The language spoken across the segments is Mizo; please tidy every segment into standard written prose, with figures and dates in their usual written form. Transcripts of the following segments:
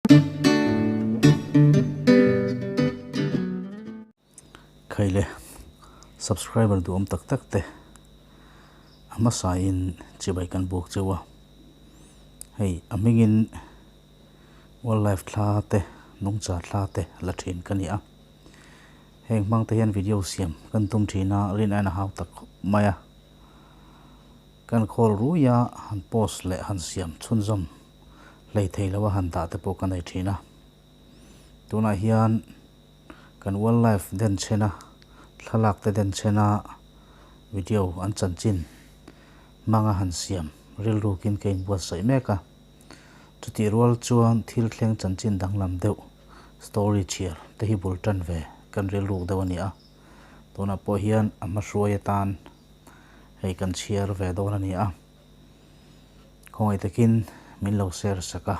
Khaile subscriber duhawm tak tak te a hmasa in chibai kan buk cheu a, hei a hmingin wildlife thla te nungcha thla te la thin ka ni a, heng hmang te hian video siam kan tum thin a rin aiin a hau tak khawp mai a, kan khawl rui a han post leh han siam chhunzawm. hlei thei lo a han dah te pawh ka nei thin a tunah hian kan wildlife den chhen a thlalak te den chhen a video an chanchin hmang a han siam rilrukin ka inbuatsaih mek a chutih rual chuan thil thleng chanchin danglam deuh story chhiar te hi bul tan ve kan rilruk deuh a ni a tunah pawh hian a hmahruai atan hei kan chhiar ve dawn a ni a. Khawngaih takin min lo share sak a,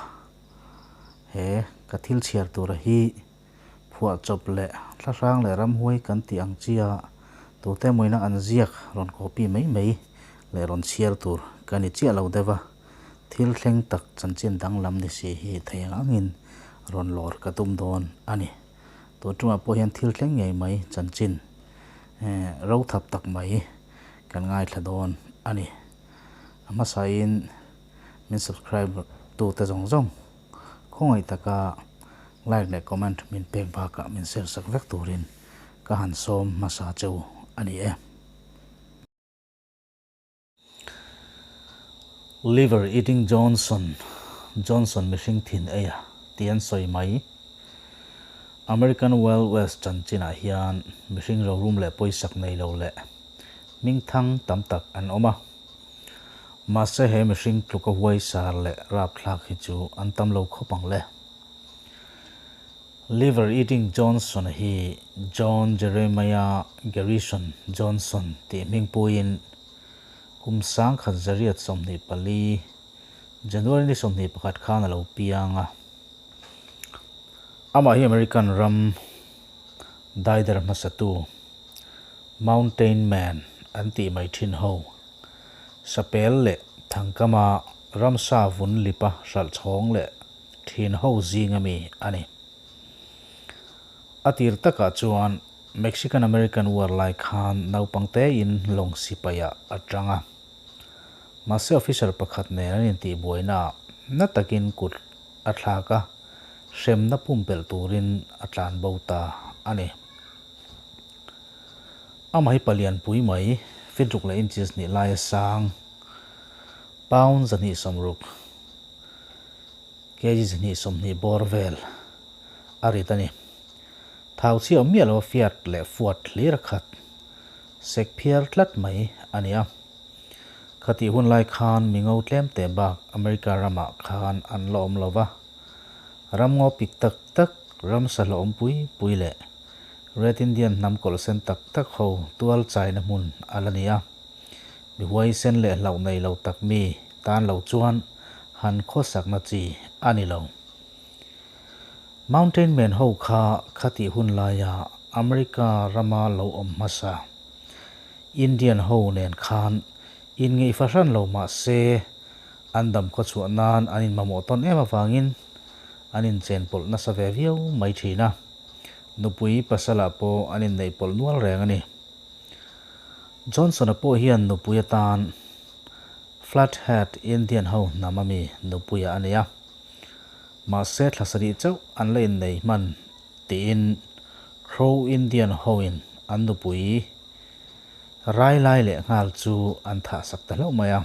he ka thil chhiar tura hi phuahchawp leh thlahrang leh ramhuai kan tih ang chia tute mawina an ziak rawn copy mai mai leh rawn chhiar tur ka ni chiah lo deuh a, thil thleng tak chanchin danglam ni si hi thei ang angin rawn lawr ka tum dawn a ni. Tun ṭumah pawh hian thil thleng ngei mai chanchin ro thap tak mai kan ngaithla dawn a ni. A hmasain min subscribe tute zawng zawng khawngaih taka like leh comment min pek bakah min share sak vek turin ka han sawm hmasa cheu a ni e. Liver eating Johnson, Johnson mihring thin ei a tih an sawi mai. American Wild West chanchinah hian mihring rorum leh pawisak nei lo leh hmingthang tam tak an awm a. Mahse he mihring tluka huaisar leh rapthlak hi chu an tam lo khawp ang le. Liver Eating Johnson-a hi John Jeremiah Garrison Johnson tih hmingpuiin kum 1924, January ni 21 khan a lo piang a. Amah hi American ram daider hmasatu Mountain Man an tih mai thin ho. Sapel leh Thangkama ramsa vun lipa hralh chhawng leh thin ho zing ami a ni. A tir takah chuan Mexican-American War lai khan naupang tein lawng sipaiah a tang a. Mahse officer pakhat nen an intihbuainaah na takin kut a thlak a, hremna pumpelh turin a tlan bo ta a ni. Amah hi palian pui mai, feet ruk leh inches hnih laia sang, pound 260, kg 120 bawr vel a rit a ni. Thau chhiah awm miah lo a fiat leh fuat hlir a khat, sek phiar tlat mai a ni a. Khatih hun lai khan mi ngo tlem teh bak America ramah khan an la awm lo va. Ram ngaw pik tak tak, ramsa hlawhawm pui pui leh Red Indian hnam kawlh sen tak tak ho tual chaina hmun a la ni a. Mi huaisen leh hlauh nei lo tak mi tan lo chuan han khawsakna chi a ni lo. Mountain Man ho kha khatih hun laia America rama lo awm hmasa Indian ho nen khan inngeih fahran lo mah se an dam khawchhuah nan an inmamawh tawn em avangin an inchenpawlh nasa ve viau mai thin a. Nupui pasalah pawh an inneih pawlh nual reng a ni. Johnson-a pawh hian nupui atan Flathead Indian ho hnam ami nupuia a nei a. Mahse thla sarih chauh an la innei hman tiin Crow Indian hoin an nupui rai lai leh nghal chu an thahsak ta hlauh mai a.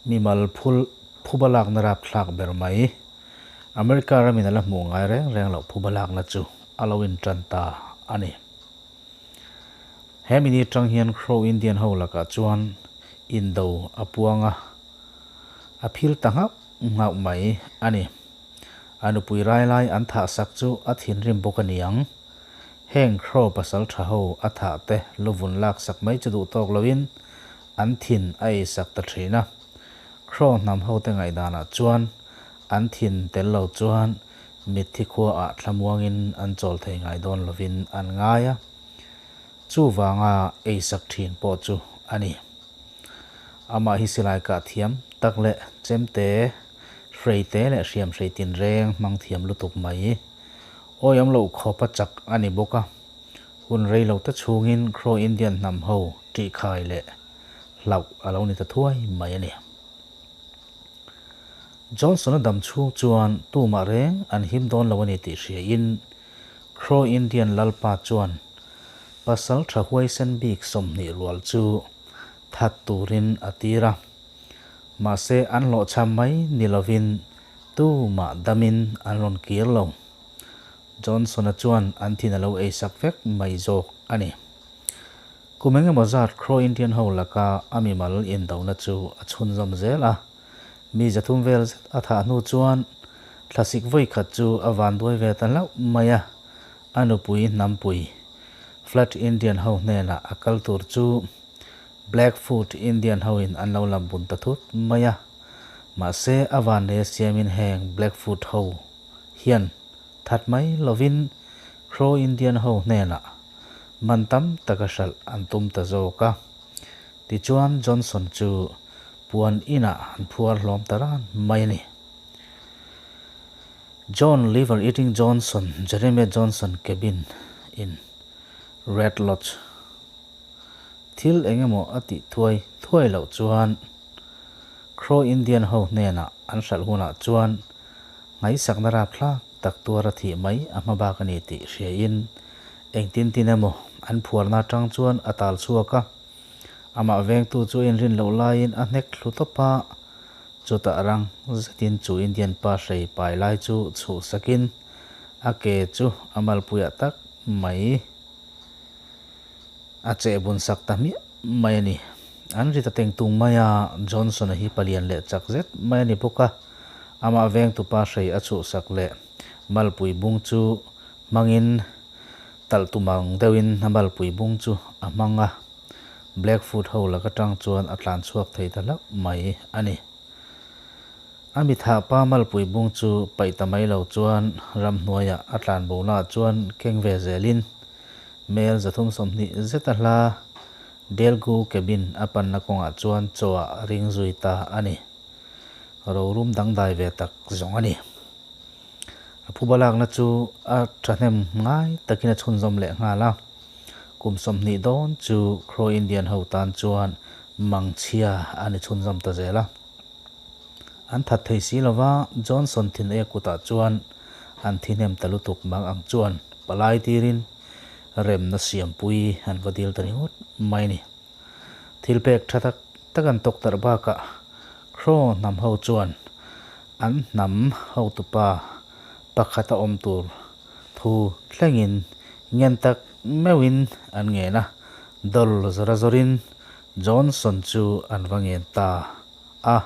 Mimal phul phuba lakna rapthlak ber mai. America ramin a la hmuh ngai reng reng loh phuba lakna chu a lo intan ta a ni. He mini atang hian Crow Indian ho lakah chuan indo a puang a, a phil ta nghauh nghauh mai a ni. A nupui rai lai an thah sak chu a thinrim bawk a ni ang. Heng Crow pasal tha ho a thah te luvun lak sak mai chu duh tawk loin an thin a ei sak ta thin a. Crow hnam hote ngaihdanah chuan an thin tel lo chuan mitthi khuaah thlamuangin an chawl thei ngai dawn lovin an ngai a, chuvanga ei sak thin pawh chu a ni. Amah hi silai kah thiam tak leh chemte. Hreite leh hriam hrei tinreng hmang thiam lutuk mai. Awiawm loh khawp a chak a ni bawk a. Hun rei lo te chhungin Crow Indian hnam ho ṭihkhai leh hlauh a lo ni ta thuai mai a ni. Johnson-a dam chhung chuan tumah reng an him dawn lo a ni tih hriain Crow Indian lalpa chuan pasal tha huaisen bik 20 rual chu that turin a tir a. Mahse an hlawhchham mai ni lovin tumah damin an rawn kir lo. Johnson-a chuan an thin a lo eisak vek mai zawk a ni. Kum engemaw zat Crow Indian ho laka a mimal indona chu a chhunzawm zel a, mi 300 vel zet a thah hnu chuan thlasik vawi khat chu a vanduai ve ta hlauh mai a, a nupui hnampui Flat Indian ho hnenah a kal tur chu Blackfoot Indian hoin an lo lam bun ta thut mai a, mahse a vanlei a siamin heng Blackfoot ho hian that mai lovin Crow Indian ho hnenah man tam taka hralh an tum ta zawk a. Tichuan Johnson chu puan inah an phuar hlawm ta ran mai a ni. John Liver Eating Johnson, Jeremiah Johnson cabin in Red Lodge thil eng emaw a tih thuai thuai loh chuan Crow Indian ho hnenah an hralh hunah chuan ngaihsakna rapthlak tak tuar a thih mai a hma bak a ni tih hriain engtin tin emaw an phuarna atang chuan a tal chhuak a. Amah vengtu chu a inrin loh laiin a hnek thlu tawp a, chutah rang zetin chu Indian pa hrei pai lai chu chhuhsakin a ke chu a malpuiah tak mai a cheh bun sak ta hmiah mai a ni. An ri ta teng tung mai a, Johnson-a hi palian leh chak zet mai a ni bawk a, amah vengtupa hrei a chhuhsak leh malpui bung chu hmangin talh tum ang deuhin a malpui bung chu a hmang a, Blackfoot ho lak atang chuan a tlan chhuak thei ta hlauh mai a ni. A mithah pa malpui bung chu paih ta mai lo chuan ramhnuaiah a tlan bonaah chuan keng ve zelin mel 320 zeta hla Delgu cabin a panna kawngah chuan chaw ah ring zui ta a ni. Rorum dangdai ve tak zawng a ni. A phuba lakna chu a thahnem ngai takin a chhunzawm leh nghal a. Kum 20 dawn chu Crow Indian ho tan chuan mangchhia a ni chhunzawm ta zel a. An that thei si lova Johnson thin e kutah chuan an thi hnem ta lutuk mang ang chuan palai tirin remna siampui an va dil ta ringawt mai a ni. Thil pek tha tak tak an tawk tarh bakah Crow hnam ho chuan an hnam hotupa pakhat a awm tur thu thlengin ngen tak meuhin an ngen a, dawr zawr a zawrin Johnson chu an va ngen ta a.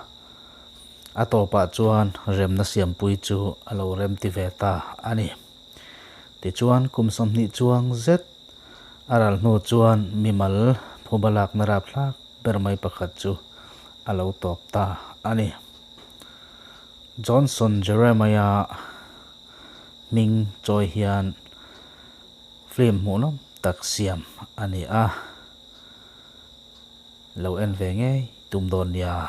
A tawpah chuan remna siampui chu a lo rem ti ve ta a ni. Tichuan kum 20 chuang zet a ral hnu chuan mimal phuba lakna rapthlak ber mai pakhat chu a lo tawp ta a ni. Johnson Jeremiah hming chawi hian film hmuhnawm tak siam a ni a, lo en ve ngei tum dawn nia.